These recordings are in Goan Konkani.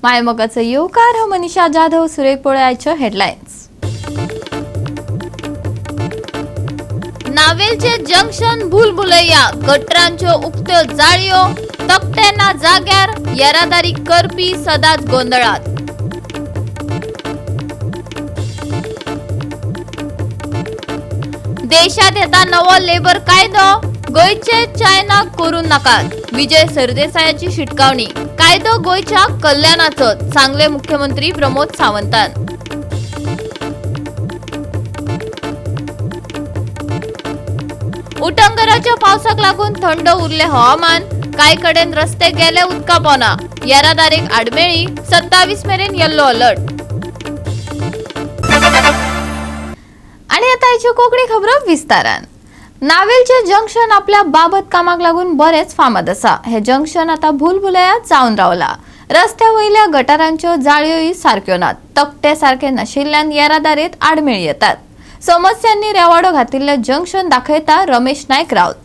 मायमोगाचो येवकार. हांव मनीषा जाधव. सुरेख पळय आयच्यो हेडलायन्स. नावेलचे जंक्शन भुलभुलैया, गटरांच्यो उक्त्यो जाळयो, तकटे ना जाग्यार, येरादारी करपी सदांच गोंदळात. देशात येता नवो लेबर कायदो, गोंयचे चायना करू नाकात, विजय सरदेसायाची शिटकावणी. कायदो गोंयच्या कल्याणाचो, सांगले मुख्यमंत्री प्रमोद सावंतान. उटंगराच्या पावसाक लागून थंड उरले हवामान, कांय कडेन रस्ते गेले उदका पोना, येरादारीक आडमेळी, 27 मेरेन येल्लो अलर्ट. आणि आता आयच्यो कोंकणी खबरो विस्तारान. नावेलचे जंक्शन आपल्या बाबत कामाक लागून बरेच फामाद आसा. हे जंक्शन आता भुलभुलया जावन रावला. रस्त्या वयल्या गटारांच्यो जाळयोय सारक्यो नात. तकटे सारके नाशिल्ल्यान येरादारीत आडमेळी येतात. समस्यांनी रेवाडो घातिल्ले जंक्शन दाखयता रमेश नायक राऊत.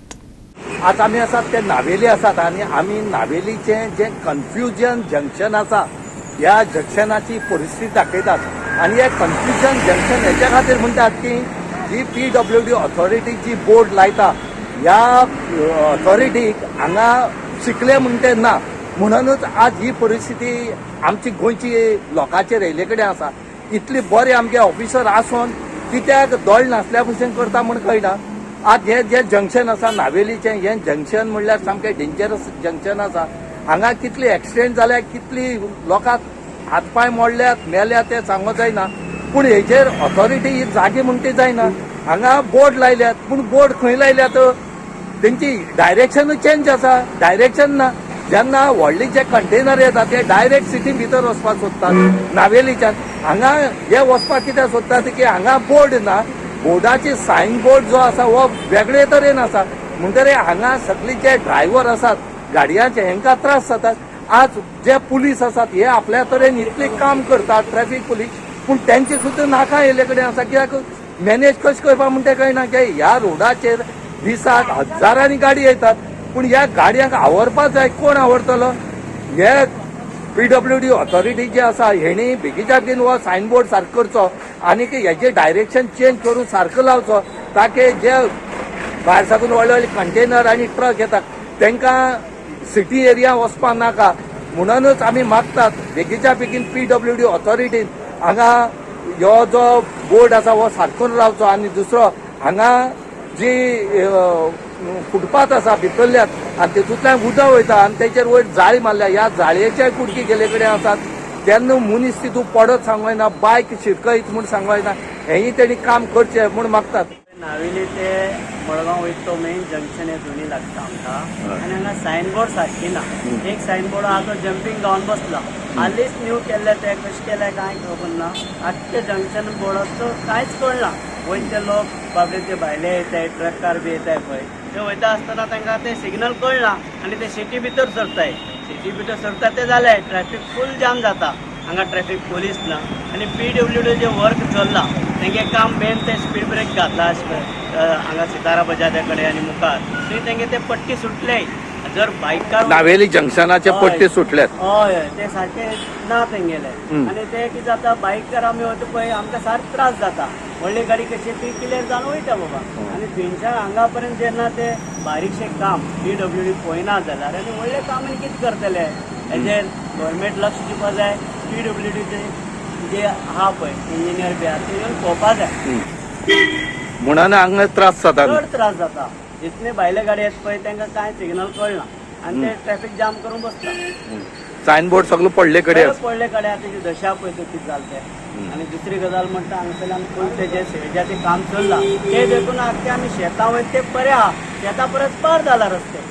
आज आमी आसात ते नावेली आसात आनी आमी नावेलीचें जें कन्फ्युजन जंक्शन आसा, ह्या जंक्शनाची परिस्थिती दाखयतात. आनी हे कन्फ्युजन जंक्शन हेच्या खातीर म्हणटात की जी पीडब्ल्यूडी ऑथॉरिटी जी बोर्ड लायता, ह्या ऑथॉरिटीक हांगा शिकले म्हणटे ना. म्हणूनच आज ही परिस्थिती आमची गोंयची लोकांचेर येयले कडेन आसा. इतली बरे आमगे ऑफिसर आसून कित्याक दोळे नासल्या भशेन करता म्हूण कळना. आज हे जे जंक्शन आसा नावेलीचें, हें जंक्शन म्हणल्यार सामकें डेंजरस जंक्शन आसा. हांगा कितली एक्सिडेंट जाल्या, कितली लोकांक हात पांय मोडल्यात, मेल्यात ते सांगो जायना. पूण हेजेर ऑथॉरिटी ही जागी म्हण ती जायना. हांगा बोर्ड लायल्यात, पूण बोर्ड खंय लायल्यात? तेंची डायरेक्शनूय चेंज आसा, डायरेक्शन ना. जेन्ना व्हडले जे कंटेनर येता ते डायरेक्ट सिटी भितर वचपाक सोदतात नावेलीच्यान. हांगा हे वचपाक कित्याक सोदतात की हांगा बोर्ड ना. बोर्डाची सायन बोर्ड जो आसा हो वेगळे तरेन आसा. म्हणटरीर हांगा सगळी जे ड्रायव्हर आसात गाडयांचे, हेंकां त्रास जातात. आज जे पुलीस आसात हे आपल्या तरेन इतले काम करतात, ट्रॅफिक पुलीस, पूण तेंचे सुद्दां नाका येयले कडेन आसा. कित्याक मॅनेज कशें करपा म्हण तें कळना की ह्या रोडाचेर दिसाक हजारांनी गाडी येतात, पूण ह्या गाडयांक आवरपाक जाय. कोण आवरतलो? हे पीडब्ल्यूडी ऑथॉरिटी जी आसा हेणी बेगीच्या बेगीन हो सायन बोर्ड सारको करचो आनी हेजे डायरेक्शन चेंज करून सारको लावचो, ताकी जे भायर साकून व्हडले व्हडले कंटेनर आनी ट्रक येतात तांकां सिटी एरिया वचपाक नाका. म्हणूनच आमी मागतात, बेगीच्या बेगीन पीडब्ल्यूडी ऑथॉरिटीन हांगा ह्यो जो बोर्ड आसा हो सारको लावचो. आनी दुसरो, हांगा जी फुटपाथ आसा भितरल्यान आनी तितूंतल्यान उदक वयता आनी तेचेर वयर जाळी मारल्या. ह्या जाळयेच्याय कुडकी गेले कडेन आसात. तेन्ना मनीस तितून पडत सांगो येना, बायक शिरकयत म्हूण सांगो येना. हेंय तेणी काम करचें म्हूण मागतात. नावेली ते मडगांव वयता तो मेन जंक्शन हे दोन्ही लागता आमकां आनी हांगा सायन बोर्ड सारकी ना. एक सायन बोर्ड आहा तो जंपींग जावन बसला. हालींच न्यू केल्ले, ते कशें केले कांय खबर ना. आख्खे जंक्शन बोर्डाचो कांयच कळना. वयते लोक बाबडे ते भायले येताय, ट्रकार बी येताय पळय, ते वयता आसतना तांकां ते सिग्नल कळना आनी ते सिटी भितर सरताय. सिटी भितर सरता ते जाले ट्रॅफिक फूल जाम जाता. हांगा ट्रॅफिक पोलीस ना आनी पीडब्ल्यूडी जे वर्क चल्लां तेंगे काम मेन ते स्पीड ब्रेक घातला हांगा सितारा बजाजा कडेन आनी मुखार थंय तेंगे ते पट्टी सुटले जर बायकार नावेली जंक्शनाचे पट्टे सुटल्यात. हय हय, ते सारके ना तेंगेले. आनी ते कितें जाता, बायकार आमी वता पळय, आमकां सारको त्रास जाता. व्हडली गाडी कशी ती क्लियर जावन वयता बाबा. आनी थंयच्यान हांगा पर्यंत जेन्ना ते बारीकशें काम पीडब्ल्यूडी पळयना जाल्यार आनी व्हडलें काम आनी कितें करतले? हेजेर गव्हर्मेंट लक्ष दिवपा जाय. पीडब्ल्यूडीचे जे आहा पळय इंजिनियर बी आहा, ते येवन पळोवपा जाय. म्हणून हांगा त्रास जाता. चड त्रास जाता. जितले भायले गाडी येता पळय, तांकां कांय सिग्नल कळना आनी ते ट्रॅफिक जाम करून बसता. सायन बोर्ड सगळो पडले कडेन आसा. पडले कडेन आतां तेजी दशा पळय तो कितें जालें तें. आनी दुसरी गजाल म्हणटा, हांगासरल्यान फूल ते जे सिवेजाचें काम चल्लां ते देखून आख्खे आमी शेतां वयता ते बरें आहा, शेतां परस पार जाला रस्ते.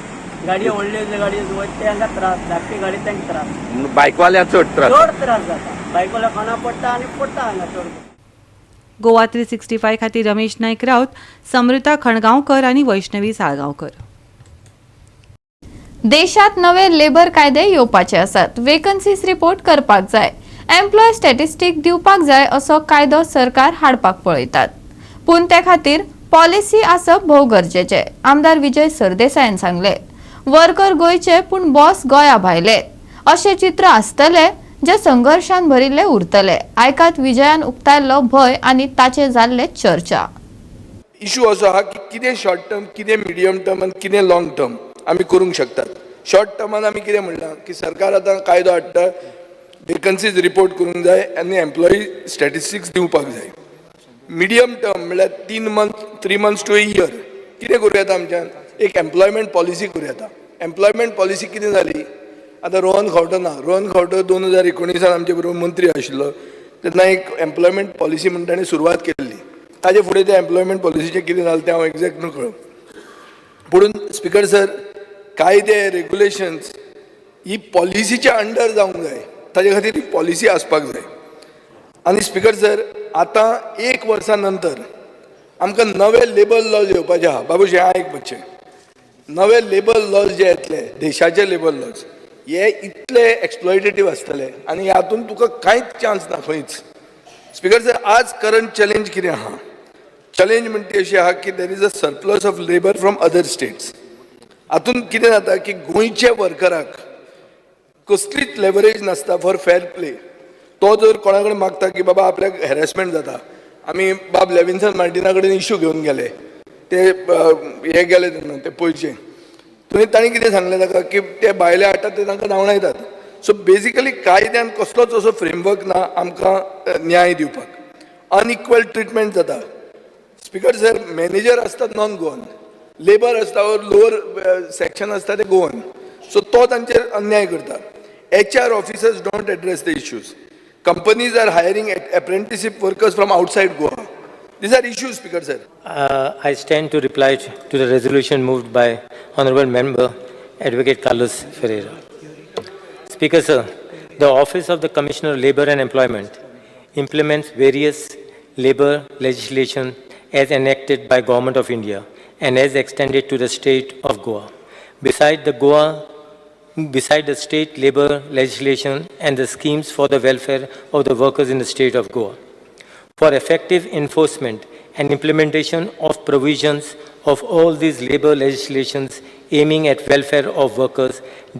गाडयो व्हडल्यो गाडयो वयता ते हांकां त्रास, धाकटी गाडी तांकां त्रास. म्हणून बायकवाल्यांक चड त्रास. चड त्रास जाता. बायकोला कोणा पडटा आनी पडटा हांगा चड. गोवा 365 खातीर रमेश नायक राऊत, समृता खणगांवकर आनी वैष्णवी साळगांवकर. देशात नवे लेबर कायदे येवपाचे आसात. वेकन्सीज रिपोर्ट करपाक जाय, एम्प्लॉय स्टॅटिस्टीक दिवपाक जाय, असो कायदो सरकार हाडपाक पळयतात. पूण ते खातीर पॉलिसी आसप भोव गरजेचें, आमदार विजय सरदेसायान सांगले. वर्कर गोंयचे पूण बॉस गोंया भायले अशें चित्र आसतलें जे संघर्शान भरिल्ले उरतले. आयकात विजयान उक्तायल्लो भंय आनी ताचे जाल्ले चर्चा. इशू असो आहा की कितें शॉर्ट टर्म, कितें मिडियम टर्म आनी कितें लॉंग टर्म आमी करूंक शकतात. शॉर्ट टर्मान आमी कितें म्हणलां की सरकार आतां कायदो हाडटा, वेकन्सीज रिपोर्ट करूंक जाय आनी एम्प्लॉई स्टॅटिस्टिक्स दिवपाक जाय. मिडियम टर्म म्हणल्यार 3 month, 3 months to a year कितें करूं येता आमच्यान? एक एम्प्लॉयमेंट पॉलिसी करूं येता. एम्प्लॉयमेंट पॉलिसी कितें जाली, आतां रोहन खंवटो ना. रोहन खंवटो 2019 आमचे बरोबर मंत्री आशिल्लो तेन्ना एक एम्प्लॉयमेंट पॉलिसी म्हण ताणें सुरवात केल्ली. ताजे फुडें त्या एम्प्लॉयमेंट पॉलिसीचें कितें जालें तें हांव एग्जॅक्ट नकळो. पुणून स्पिकर सर, कायदे, रेगुलेशन्स ही पॉलिसीच्या अंडर जावंक जाय. ताजे खातीर ही पॉलिसी आसपाक जाय. आनी स्पिकर सर, आतां एक वर्सा नंतर आमकां नवे लेबर लॉज येवपाचे आहा. बाबूश, हें आयक मातशें. नवे लेबर लॉज जे येतले, देशाचे लेबर लॉज हे इतले एक्सप्लॉयटेटीव आसतले आनी हातून तुका कांयच चान्स ना खंयच. स्पिकर सर, आज करंट चॅलेंज कितें आहा? चॅलेंज म्हणटा ती अशी आहा की there is a surplus of labour from other states. हातून कितें जाता की गोंयच्या वर्कराक कसलीच लेवरेज नासता फॉर फेर प्ले. तो जर कोणा कडेन मागता की बाबा आपल्याक हॅरेसमेंट जाता, आमी बाब लेविन्सन मार्टिना कडेन इशू घेवन गेले, ते हे गेले तेन्ना ते पयशे थंय तांणी कितें सांगलें ताका की ते भायले हाडटात, ते तांकां धांवडायतात. सो बेजिकली कायद्यान कसलोच असो फ्रेमवर्क ना आमकां न्याय दिवपाक. अनइक्वल ट्रिटमेंट जाता. स्पिकर सर, मॅनेजर आसतात नॉन गोवन, लेबर आसता लोअर सेक्शन आसता ते गोवन, सो तो तांचेर अन्याय करता. HR officers don't address the issues. Companies are hiring apprenticeship workers from outside Goa. These are issues, Speaker sir. I stand to reply to the resolution moved by Honorable Member Advocate Carlos Ferreira. Speaker sir, the Office of the Commissioner of Labor and Employment implements various labor legislation as enacted by Government of India and as extended to the state of Goa. Beside the state labor legislation and the schemes for the welfare of the workers in the state of Goa. For effective enforcement and implementation of provisions of all these labor legislations aiming at welfare of workers,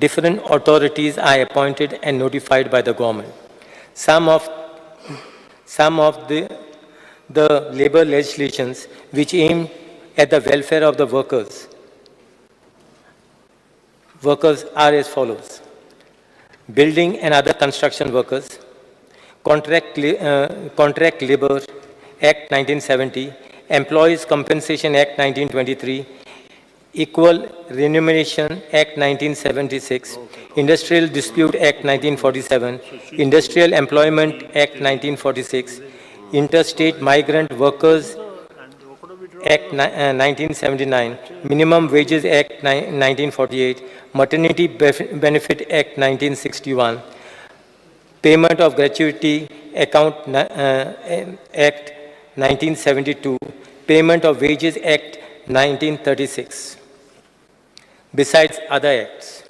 different authorities are appointed and notified by the government. Some of the labor legislations which aim at the welfare of the workers are as follows. Building and other construction workers, Contract Labor Act 1970, Employees Compensation Act 1923, Equal Remuneration Act 1976, Industrial Dispute Act 1947, Industrial Employment Act 1946, Interstate Migrant Workers Act 1979, Minimum Wages Act 1948, Maternity Benefit Act 1961, Payment of Gratuity Account Act 1972, Payment of Wages Act 1936. Besides other acts,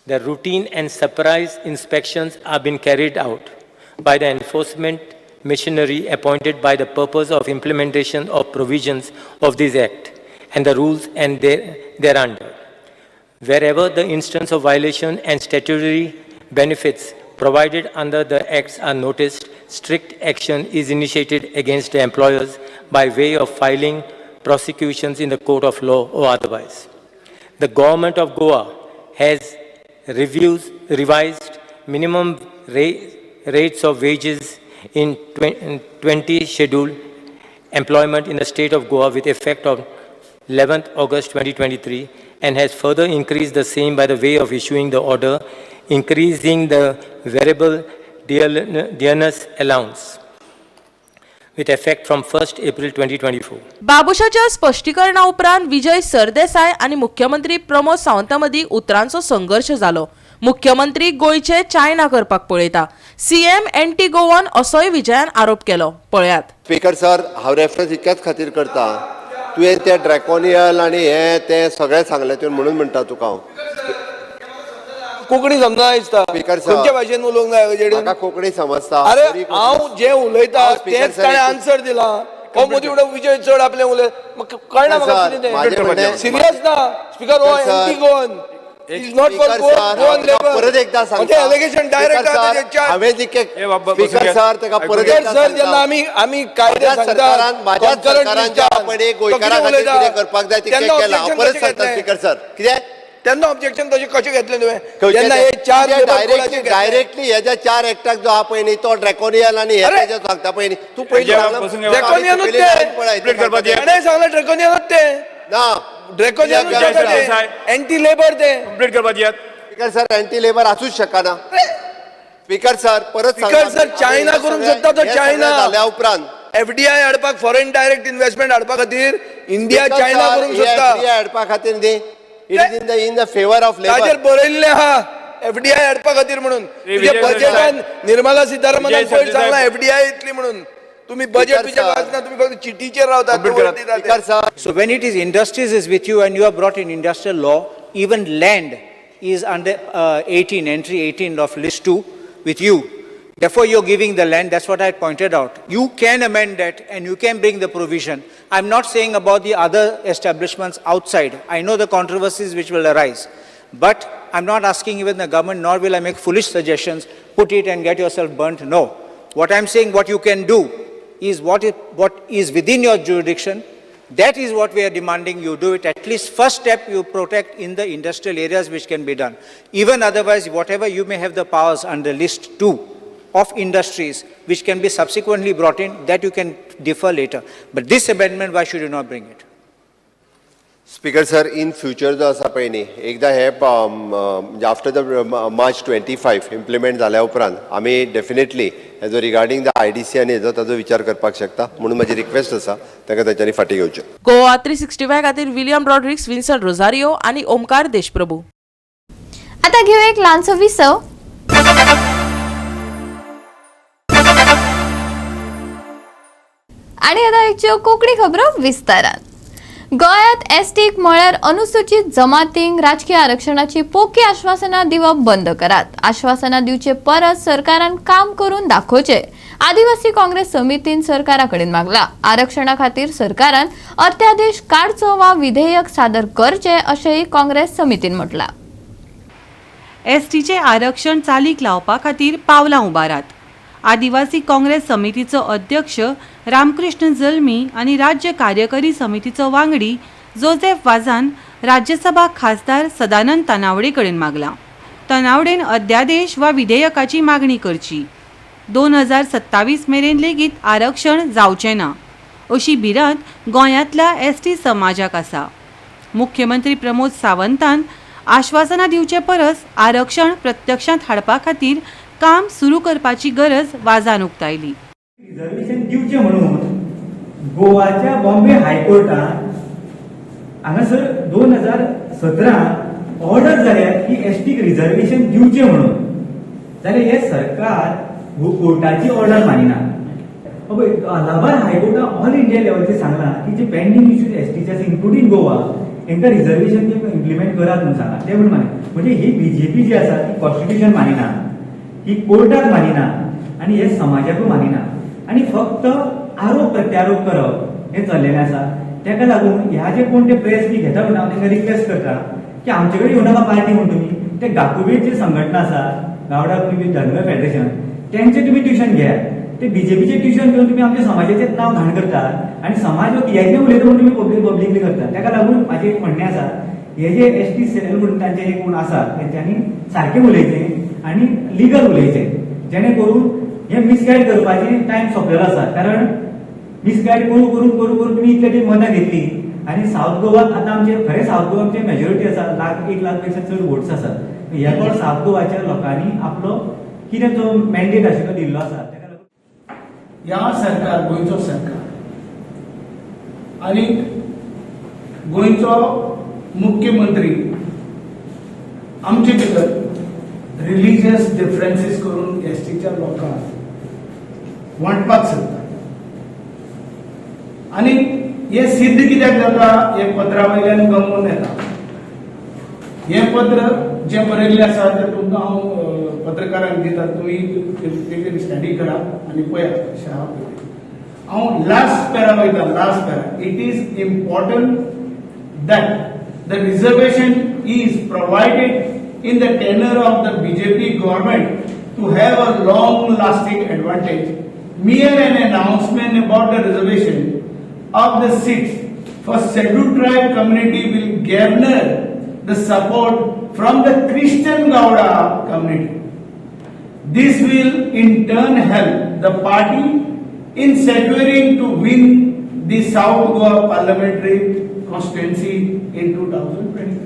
the routine and surprise inspections are being carried out by the enforcement machinery appointed by the purpose of implementation of provisions of this act and the rules and thereunder. Wherever the instance of violation and statutory benefits provided under the acts are noticed, strict action is initiated against the employers by way of filing prosecutions in the court of law or otherwise. The government of Goa has revised minimum rates of wages in 20 schedule employment in the state of Goa with effect of 11th August 2023 and has further increased the same by the way of issuing the order increasing the variable dearness allowance with effect from 1st April 2024. बाबुशाच्या स्पश्टीकरणा उपरांत विजय सरदेसाय आनी मुख्यमंत्री प्रमोद सावंता मदीं उतरांचो संघर्श जालो. मुख्यमंत्री गोंयचे चायना करपाक पळयता, सीएम एंटी गोवन असोय विजयान आरोप केलो. पळयात. स्पीकर सर, हांव रेफरन्स इतक्याच खातीर करता, तुवें ते ड्रॅकोनियल आनी हे ते सगळें सांगलें तुवें, म्हणून म्हणटा तुका हांव. कोंकणी समजना दिसता. Speaker sir. खंयच्या भाशेन उलोवंक जाय हेजेकडेन? म्हाका कोंकणी समजता. अरे, तरी कोंकणी- हांव जें उलयता हांव स्पीकर तेच सर, ताणें एक- आन्सर दिला. हो मदीं फुडें विजय चड आपलें उलय, म्हाका कळना सर, म्हाका कितें म्हाजें तें. म्हणणें- सिरियस ना स्पीकर, हो sir, anti Goan. Is not for Speaker sir, Goan labour. परत एकदा सांगता. एलिगेशन डायरेक्ट हांवें जितके स्पीकर सर ताका परत स्पीकर एकदा सर, जेन्ना सांगता. आमी कायदे माझ्याच सांगतात, सरकारान माझ्याच concurrent सरकारान ज्या list आपण एक तो गोंयकारा कितें खातीर उलयता? कितें करपाक जाय तितकें तेन्ना केलां. हांव objection परत कशें सांगता घेतलें? स्पीकर सर, कितें तेन्ना ऑब्जेक्शन तशें कशें घेतलें तुवें जेन्ना हे चार labor code आचे घेतले? डायरेक्टली हेज्या चार एक्टाक जो आहा पळय न्ही तो ड्रॅकोनियल आनी हे अरे! तेजे सांगता पळय न्ही तूं पयलीं सांगला. ड्रॅकोनियनूच ते. ताणें सांगलें ड्रॅकोनियनूच ते. ना, ड्रॅकोनियनूच ते, एंटी लेबर ते. स्पीकर सर, अँटी लेबर आसूच शकना स्पीकर सर, परत स्पीकर सांगता. सर, चायना करूंक सोदता तो, हे सगळें चायना. जाल्या उपरांत एफडीआय हाडपाक, फॉरेन डायरेक्ट इन्व्हेस्टमेंट हाडपा खातीर इंडिया चायना करूंक सोदता. हाडपा खातीर न्ही, it is in the favour of ताजेर लेबर. बरयल्लें आहा एफडीआय हाडपा खातीर म्हणून. तुज्या बजेटान निर्मला सीतारामनान पयर सांगलां एफडीआय येतली म्हणून. तुम्ही बजेट स्पीकर तुज्या सर. वाचना, तुम्ही फक्त चिटीचेर रावतात. Speaker sir. So when it is industries is with you and you have brought in industrial law, even land is under 18, entry 18 of list 2 with you. Therefore, you're giving the land, that's what I pointed out. You can amend that and you can bring the provision. I'm not saying about the other establishments outside. I know the controversies which will arise. But I'm not asking even the government, nor will I make foolish suggestions, put it and get yourself burnt. No. What I'm saying, what you can do is what is within your jurisdiction. That is what we are demanding you do it. At least first step you protect in the industrial areas which can be done. Even otherwise, whatever you may have the powers under list 2 of industries which can be subsequently brought in, that you can defer later. But this amendment, why should you not bring it? Speaker sir, in future जो आसा पळय न्ही, एकदां हे म्हणजे after the March 25 implement जाल्या उपरांत आमी डेफिनेटली हेजो रिगार्डींग the IDC आनी हेजो ताजो विचार करपाक शकता म्हणून म्हाजी रिक्वेस्ट आसा ताका तेच्यांनी फाटीं घेवचें. गोवा 365 खातीर विलियम रॉड्रिक्स, विन्सन रोझारियो आनी ओमकार देशप्रभू. आता घेऊ एक ल्हानसो विसव. आणि आता आयच्यो कोंकणी खबरो विस्तारान. गोंयांत एसटीक म्हळ्यार अनुसूचित जमातींक राजकीय आरक्षणाची पोकी आश्वासनां दिवप बंद करात. आश्वासनां दिवचे परस सरकारान काम करून दाखोवचें, आदिवासी काँग्रेस समितीन सरकारा कडेन मागला. आरक्षणा खातीर सरकारान अध्यादेश काडचो वा विधेयक सादर करचें अशेंय काँग्रेस समितीन म्हटलां. एसटीचें आरक्षण चालीक लावपा खातीर पावलां उबारात. आदिवासी काँग्रेस समितीचो अध्यक्ष रामकृष्ण जल्मी आनी राज्य कार्यकारी समितीचो वांगडी जोझेफ वाजान राज्यसभा खासदार सदानंद तानावडे कडेन मागलां. तानावडेन अध्यादेश वा विधेयकाची मागणी करची. 2027 मेरेन लेगीत आरक्षण जावचें ना अशी भिरांत गोंयांतल्या एसटी समाजाक आसा. मुख्यमंत्री प्रमोद सावंतान आश्वासनां दिवचे परस आरक्षण प्रत्यक्षांत हाडपा खातीर काम सुरू करपाची गरज वाजान उक्तायली. रिझर्वेशन दिवचें म्हणून गोवाच्या बॉम्बे हायकोर्टान हांगासर 2017 ऑर्डर जाल्या की एसटीक रिझर्वेशन दिवचें म्हणून, जाल्यार हें सरकार कोर्टाची ऑर्डर मानिना. पळय, अलाहाबाद हायकोर्टान ऑल इंडिया लेवलचेर सांगलां की जे पेंडींग इश्यूज एसटीचे आसा इन्क्लुडींग गोवा, तांकां रिझर्वेशन इम्प्लिमेंट करात म्हणून सांगलां. ते म्हणून मानी म्हणजे ही बीजेपी जी आसा ती कॉन्स्टिट्युशन मानिना, ही कोर्टाक मानिना आनी हे समाजाकूय मानिना आनी फक्त आरोप प्रत्यारोप करप हें चल्लेलें आसा. ताका लागून ह्या जे कोण ते प्रेस बी घेता म्हणून हांव तांकां रिक्वेस्ट करता की आमचे कडेन येवं नाका पार्टी म्हूण. तुमी ते गाकुवेत जे संघटना आसा, गावडा कुणबी धनगर फेडरेशन, तेंचे तुमी ट्युशन घेयात. ते बीजेपीचे ट्युशन घेवन तुमी आमच्या समाजाचें नांव घाण करतात आनी समाज हो कित्याक उलयता म्हणून तुमी पब्लिकली करतात. ताका लागून म्हाजें एक म्हणणें आसा, हे जे एसटी सेल म्हणून तांचे जे कोण आसा तेंच्यांनी सारकें उलयचें आनी लिगल उलयचें, जेणे करून हे मिसगायड करपाचें टायम सोंपलेलो आसा. कारण मिसगायड करून करून करून करून तुमी इतले ती मतां घेतली आनी सावथ गोवात आतां आमचे खरें सावथ गोवा आमचे मेजॉरिटी आसा, लाख एक लाख पेक्षा चड वोट्स आसात. ह्या फावट सावथ गोवाच्या लोकांनी आपलो कितें जो मॅन्डेट आशिल्लो दिल्लो आसा ताका लागून ह्या सरकार, गोंयचो सरकार आनी गोंयचो मुख्यमंत्री आमचे भितर रिलिजियस डिफरन्सीस करून एसटीच्या लोकांक वांटपाक सोदता. आनी हें सिद्ध कित्याक जाता, हें पत्रा वयल्यान गमोवन येता. हें पत्र जें बरयल्लें आसा तें तुमकां हांव पत्रकारांक दिता, तुमी तेजेर स्टडी करात आनी पळयात कशें आहा पळय तें. हांव लास्ट पॅरा वयता, last para. It is important that The reservation is provided in the tenure of the BJP government to have a long lasting advantage. Mere an announcement about the reservation of the seats for scheduled tribe community will garner the support from the Christian Gowda community. This will in turn help the party in securing to win the South Goa parliamentary constituency in 2024.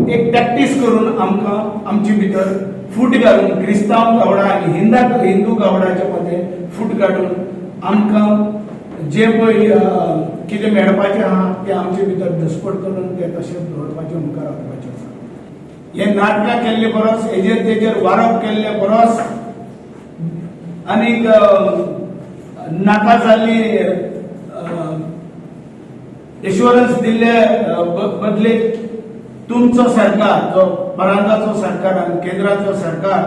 एक प्रॅक्टीस करून आमकां आमचे भितर फूट घालून क्रिस्तांव गावडा आनी हिंदू गावडाच्या मदें फूट काडून आमकां जे पळय कितें मेळपाचें आहा तें आमचे भितर धुस्पट करून तें तशें दवरपाचें, मुखार वचपाचें आसा. हे नाटकां केल्ले परस, हेजेर तेजेर वारोप केल्ले परस आनीक नाका जाल्ली एश्युरन्स दिल्ले बदले तुमचो सरकार जो परांताचो सरकार आनी केंद्राचो सरकार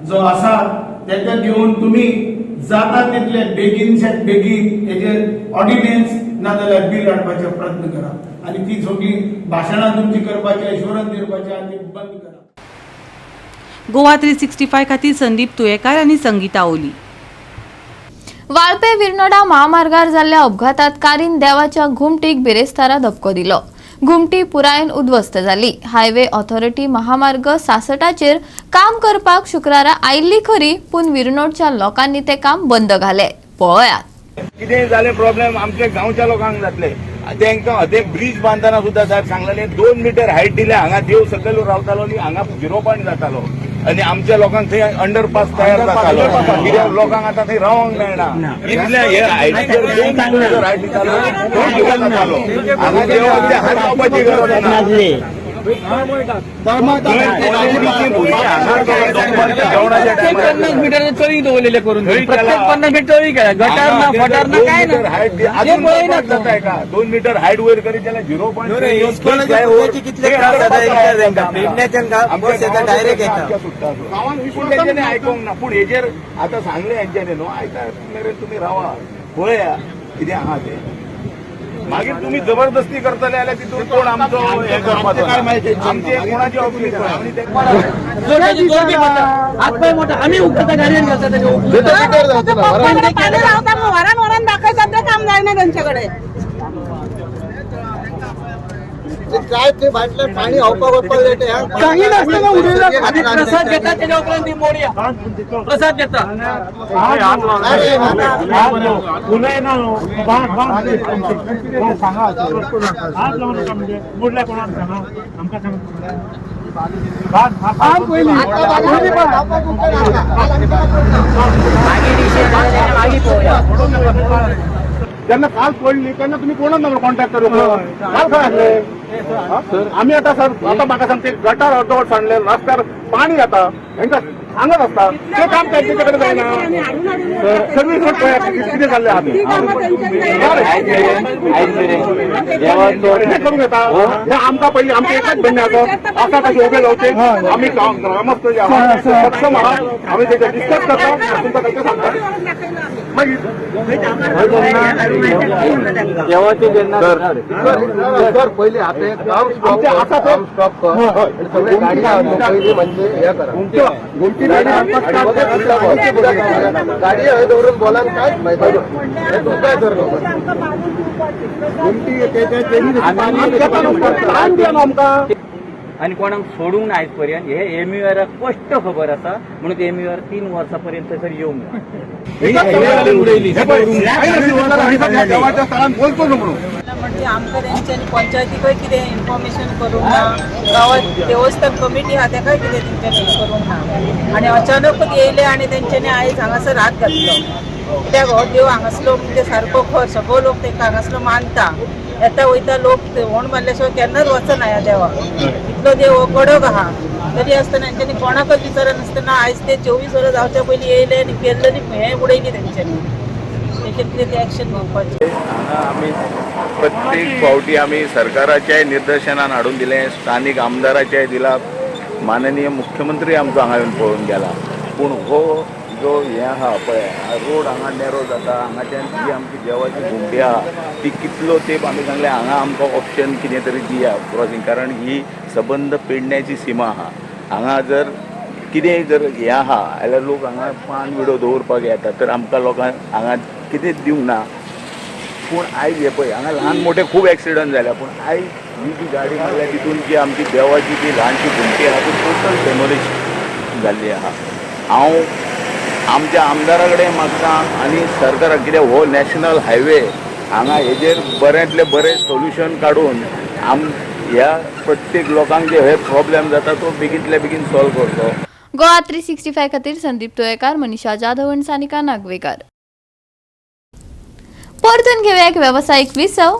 जो आसा तेका घेवन तुमी जाता तितले बेगीनच्या बेगीन हेजेर ऑर्डिनन्स नाजाल्यार बील हाडपाचे प्रयत्न करा आनी ती सगळी भाशणां तुमची करपाची, एश्युरन्स दिवपाची आनी ती बंद करा. गोवा 365 खातीर संदीप तुयेकार आनी संगीता ओली. वाळपे विर्नोडा महामार्गार जाल्ल्या अपघातात कारीन देवाच्या घुमटीक बिरेस्तारा धपको दिलो. घुमटी पुरायेन उद्ध्वस्त जाली. हायवे ऑथॉरिटी महामार्ग 66चेर काम करपाक शुक्रारा आयिल्ली खरी, पूण विर्नोडच्या लोकांनी ते काम बंद घाले. पळयात. कितें जालें, प्रॉब्लेम आमच्या गांवच्या लोकांक जातले. तांकां ते ब्रीज बांदतना सुद्दां साहेब सांगलेले, 2 मिटर हायट दिले. हांगा देव सकयल रावतालो आनी हांगा झिरो पॉयंट जातालो आनी आमच्या लोकांक थंय अंडरपास तयार जातालो, कित्याक लोकांक आतां थंय रावंक मेळना. इतले हे हायटीचेर 2 मिटर हायट दितालो, तो जातालो. हांगा देवाक ते हात लावपाची गरज ना. जेवणाच्या टायमार 50 मिटर चळी दवरलेले करून, प्रत्येक 50 मिटर चळी केल्या. गटार ना, फटार ना, काय ना. हायट ते पळयना. जाता का 2 मिटर हायट वयर करीत जाल्यार झिरो पॉयंट कितले त्रास जाता विचार तांकां. पेडण्याच्यान बस येता, डायरेक्ट येता. पूण तेंच्यांनी आयकोंक ना. पूण हेजेर आतां सांगलें हेंच्यांनी न्हू, आयता मेरेन तुमी रावा, पळया कितें आहा तें. मागीर तुमी जबरदस्ती करतले जाल्यार तितून कोण आमचो हें करपाचो ना. आमचे कोणाची ऑफीस आनी ते हात पाय मोठा आम्ही उखलता, गाडयेन घालता त्याच्या. पाणी रावता मग वरान वरान दाखयतात, ते काम जायना त्यांच्याकडे. काय ते भाटल्यान पाणी व्हांवपाक वचपाक जाय ते. काही नासतना उडयला. आधी प्रसाद घेता, त्याच्या उपरांत ती मोडया. प्रसाद घेता. अरे, जेन्ना काल पडली तेन्ना तुमी कोणाक नंबर कॉन्टॅक्ट करूं? काल खंय आसले आमी? आतां सर, आतां म्हाका सांग, ते गटार अर्दवट सांडले, रस्त्यार पाणी जाता, हेंकां सांगत आसता, ते काम तेंचे कडेन जायना. सर्वीस रोड पळयात कितें जाल्लें आहा तें. कितें करूंक येता हें आमकां? पयलीं आमचें एकच म्हणणें आसा, आसा तशें उबे रावचें. आमी ग्रामस्थ जे आहा, सक्षम आहा, आमी तेजेर डिस्कस करता, तुमकां तांकां सांगता मागीर. सर, पयलीं आतां हें काम स्टॉप आमचें आसा कर, काम स्टॉप कर आणि सगळे गाडी पयलीं म्हणजे हे करा. गाडी हय दवरून बोलान कांयच फायदो ना. हें तुमकांय सर खबर. टायम दिया न्हू आमकां. आनी कोणाक सोडूंक ना आयज पर्यंत. हे एमयूआराक स्पश्ट खबर आसा, म्हणून एमयूआर 3 वर्सां पर्यंत थंयसर येवंक ना. देवाच्या स्थळान बोलतो न्हू म्हणून. म्हणजे आमकां तेंच्यांनी पंचायतीकय कितें इन्फॉर्मेशन करूंक ना, गांवांत देवस्थान कमिटी आहा तेकाय कितें तेंच्यांनी हें करूंक ना आनी अचानकच येयले आनी तेंच्यांनी आयज हांगासर हात घातलो. कित्याक हो देव हांगासलो म्हणजे सारको खर, सगळो लोक तेका हांगासलो मानता. येता वयता लोक होंड मारल्या शिवाय केन्नाच वचना ह्या देवाक. इतलो देव हो कडक आहा, तरी आसतना तेंच्यांनी कोणाकच विचारनासतना आयज ते 24 वरां जावच्या पयलीं येयले आनी केल्ले हें उडयली तेंच्यांनी. तेचेर कितें ते एक्शन घेवपाचें. हांगा आमी प्रत्येक फावटी आमी सरकाराच्याय निर्देशनान हाडून दिलें, स्थानीक आमदाराच्याय दिला, माननीय मुख्यमंत्री आमचो हांगा येवन पळोवन गेला, पूण हो जो हें आहा पळय रोड हांगा नॅरो जाता, हांगाच्यान जी आमची देवाची घुमटी आहा ती कितलो तेंप आमी सांगलें हांगा आमकां ऑप्शन कितें तरी दिया क्रॉसींग, कारण ही सबंद पेडण्याची सीमा आहा. हांगा जर कितेंय जर हें आहा जाल्यार लोक हांगा पान विडो दवरपाक येता, तर आमकां लोकांक हांगा कितेंच दिवंक ना. पूण आयज हें पळय हांगा ल्हान मोठे खूब एक्सिडंट जाल्या, पूण आयज ही जी गाडी मारल्या तितून जी आमची देवाची जी ल्हानशी घुमटी आहा ती टोटल डेमोलिश जाल्ली आहा. हांव आमच्या आमदारा कडेन मागता आनी सरकाराक, कित्याक हो नॅशनल हायवे हांगा हेजेर बऱ्यांतलें बरें सोल्युशन काडून ह्या प्रत्येक लोकांक जे हे प्रॉब्लेम जाता तो बेगींतल्या बेगीन सॉल्व करचो. गोवा 365 खातीर संदीप तुयेकार, मनीषा जाधव आनी सानिका नागवेकार. परतून घेवया एक वेवसायीक विसव.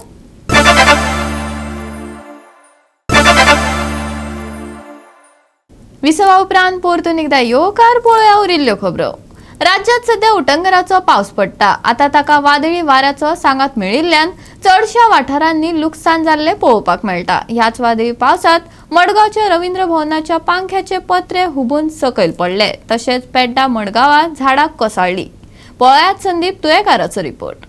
विसवा उपरांत परतून एकदा येवकार पळोवया उरिल्ल्यो खबरो. राज्यात सध्या उटंगराचो पावस पडटा. आता ताका वादळी वाऱ्याचो सांगात मेळिल्ल्यान चडश्या वाठारांनी लुकसाण जाल्लें पळोवपाक मेळटा. ह्याच वादळी पावसांत मडगांवच्या रवींद्र भवनाच्या पांख्याचे पत्रे हुबून सकयल पडले, तशेंच पेड्डा मडगांवां झाडां कोसळ्ळी. पळयात संदीप तुयेकाराचो रिपोर्ट.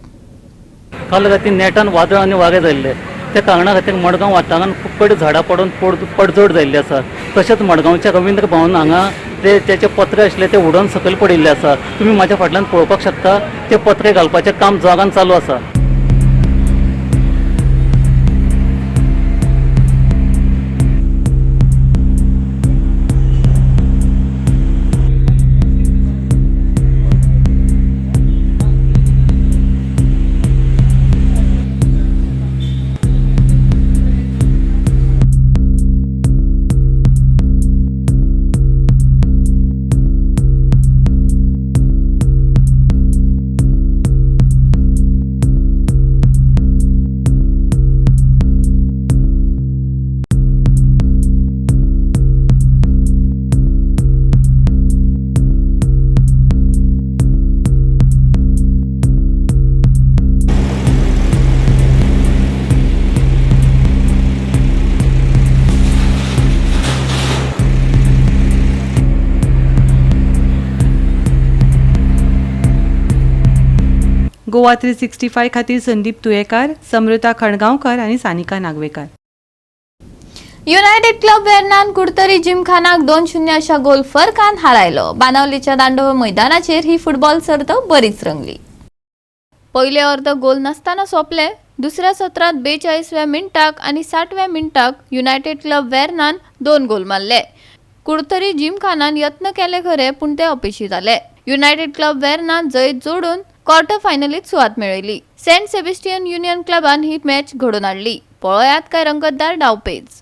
काल राती नेटान वादळ आनी वारें जाल्लें, त्या कारणा खातीर मडगांव वाठारांत खूब कडेन झाडां पडून पडझड जाल्ली आसा. तशेंच मडगांवच्या रवींद्र भवन हांगा ते तेचे पत्रे आशिल्ले ते उडोवन सकयल पडिल्ले आसा. तुमी म्हाज्या फाटल्यान पळोवपाक शकता, ते पत्रे घालपाचें काम जोरान चालू आसा. गोवा 365 खातीर संदीप तुयेकार, समृता खणगांवकर आनी सानिका नागवेकर. युनायटेड क्लब वेर्नान कुडतरी जिमखानाक 2-0 अशा गोल फरकान हारायलो. बानावलीच्या दांडोव मैदानाचेर ही फुटबॉल सर्त बरीच रंगली. पयले अर्द गोल नासतना सोंपले. दुसऱ्या सत्रांत 42व्या मिनटाक आनी 60व्या मिनटाक युनायटेड क्लब वेर्नान 2 गोल मारले. कुडतरी जिमखानान यत्न केले खरे, पूण ते अपेशी जाले. युनायटेड क्लब वेर्नान जैत जोडून क्वॉर्टर फायनलीत सुवात मेळयली. सेंट सेबेस्टियन युनियन क्लबान ही मॅच घडोवन हाडली. पळयात काय रंगतदार डावपेच.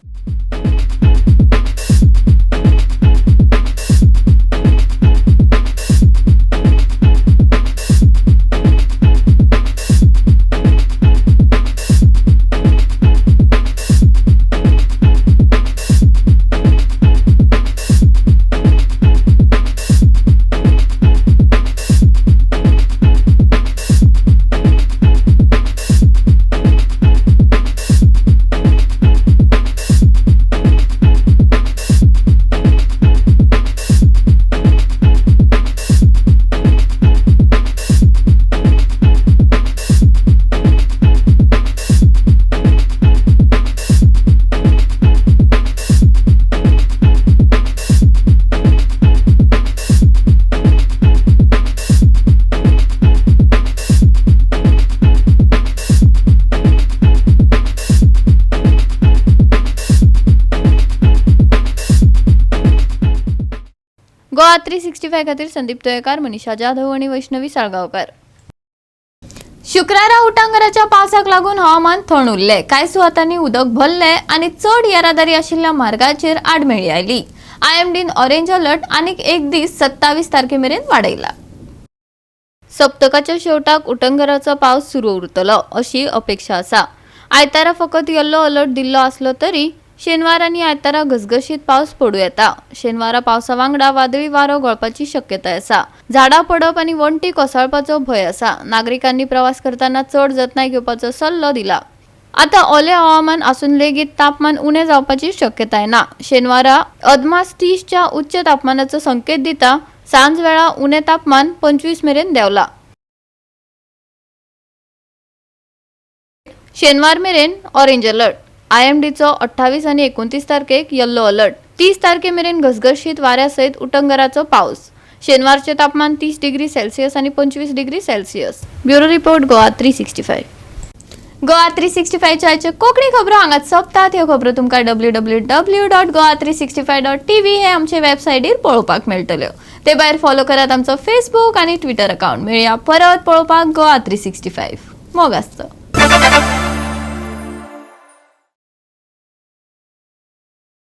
गोवा 365 खातीर संदीप तोयकार, मनीषा जाधव आणि वैष्णवी साळगांवकर. शुक्रारा उटांगराच्या पावसाक लागून हवामान थंड उरलें. कांय सुवातांनी उदक भरलें आनी चड येरादारी आशिल्ल्या मार्गाचेर आडमेळी आयली. आयएमडीन ऑरेंज अलर्ट आनीक एक दीस 27 तारखे मेरेन वाडयला. सप्तकाच्या शेवटाक उटंगराचो पावस सुरू उरतलो अशी अपेक्षा आसा. आयतारा फकत येल्लो अलर्ट दिल्लो आसलो तरी शेनवार आनी आयतारा घसघशीत पावस पडूं येता. शेनवारा पावसा वांगडा वादळी वारो गळपाची शक्यताय आसा. झाडां पडप आनी वण्टी कोसळपाचो भंय आसा. नागरिकांनी प्रवास करतना चड जतनाय घेवपाचो सल्लो दिला. आतां ओले हवामान आसून लेगीत तापमान उणें जावपाची शक्यताय ना. शेनवारा अदमास 30च्या उच्च तापमानाचो संकेत दिता. सांजवेळा उणें तापमान 25 मेरेन देंवला. शेनवार मेरेन ऑरेंज अलर्ट. आयएमडीचो 28 आनी 29 तारखेक येल्लो अलर्ट. 30 तारखे मेरेन घसघशीत वाऱ्या सयत उटंगराचो पावस. शेनवारचें तापमान 30 डिग्री सेल्सियस आनी 25 degree Celsius. Bureau report, Goa 365. Goa 365च्या आयच्यो कोंकणी खबरो हांगाच सोंपतात. ह्यो खबरो तुमकां www.goa365.tv हे आमचे वेबसायटीर पळोवपाक मेळटल्यो. ते भायर फॉलो करात आमचो फेसबूक आनी ट्विटर अकाउंट. मेळया परत पळोवपाक गोवा 365. मोग आसचो.